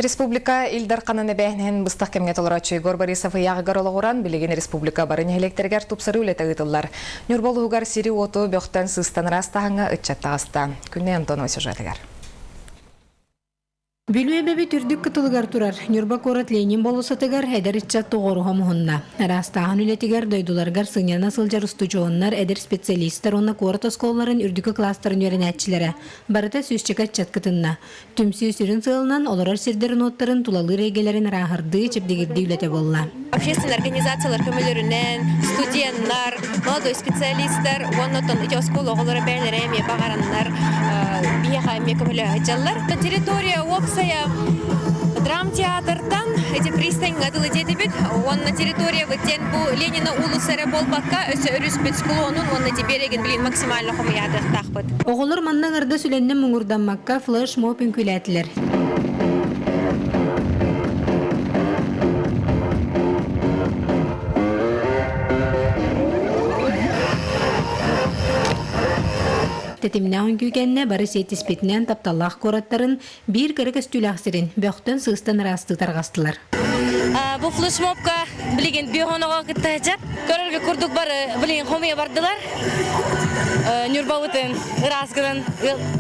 Республика Ил Дарханын эбээһинэһин быстах кэмҥэ толорооччу Егор Борисов ыйааҕыгар олоҕуран, билигин республика бары нэһилиэктэригэр тупсарыы үлэтэ ыытыллар. Ньурба улууһугар сири-уоту бөхтөн-сыыстан ыраастааһыҥҥа ыччат таҕыста. Күннэй Антонова сюжетыгар. Бүлүү эбэбит үрдүк кытылыгар турар Ньурба куорат Ленин болуоссатыгар эдэр ыччат тоҕуоруһа муһунна. Араастааһын үлэтигэр дойдуларыгар сынньана сылдьар устудьуоннар, эдэр специалистар уонна куорат оскуолаларын үрдүкү кылаастарын үөрэнээччилэрэ барыта сүүсчэкэ ыччат кытынна. Түмсүү сүрүн сыалынан олорор сирдэрин уоттарын тулалыыр эйгэлэрин ырааһырдыы, чэбдигирдии үлэтэ буолла. Общественный организациялар көмөлөрүнэн студеннар, молодой специалистар уонна оттон ити оскуола оҕолоро бэйэлэрэ эмиэ баҕараннар биһиэхэ эмиэ көмөлөһө сылдьаллар. Территория уопсайа драмтеатртан эти пристаньга дылы диэтибит уонна территориябыт диэн бу Ленина уулусса эрэ буолбакка өссө өрүспүт склонун уонна ити берегин билин максимально хомуйаатыахтаахпыт. Оҕолор манна аҥардас үлэннэн муҥурдаммакка флеш-моб үҥкүүлээтилэр. Тэтимнээх үҥкүү кэннэ бары сиэттиспитинэн тапталлаах куораттарын биир кэрэ көстүүлээх сирин бөхтөн-сыыстан ыраастыы тарҕастылар. Бу флешмобка билигин биохоноҕо кытта сылдьар. Көрөргө курдук бары билигин хомуйа бардылар. Ньурбабытын ыраас гынан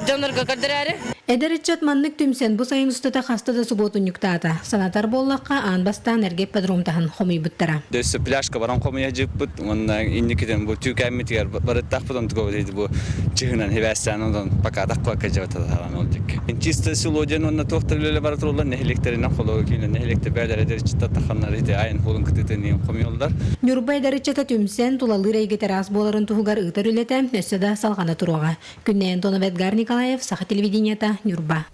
дьоннорго көрдөрөөрү. Эдэр ыччат маннык түмсэн бу сайын устата хаста да субуотунньуктаата. Санатар буоллахха, аан бастаан эргэ ипподром таһын хомуйбуттара. Өссө пляжка баран хомуйа дьыппыт уонна инникитин бу түүкээммитигэр барыттаахпыт онтуга бу чыһынан хибээстээн онон пока таккуакка дьабаталаһалан ол дикки. Чисто село диэн уонна туох да үлэлэ бара туруллар нэһилиэктэринэн холуога киинэ нэһилиэктэ бээлэрэ дэриччитэ таханнар ити айан хуолун кытыытын хомуйаллар. Ньурба эдэр ыччата түмсэн, тулалыыр эйгэ ыраас буоларын туһугар ыытар үлэтэ өссө да салҕана туруоҕа. Күннэй Антонов, Эдгар Николаев, Саха телевидениета, Ньурба.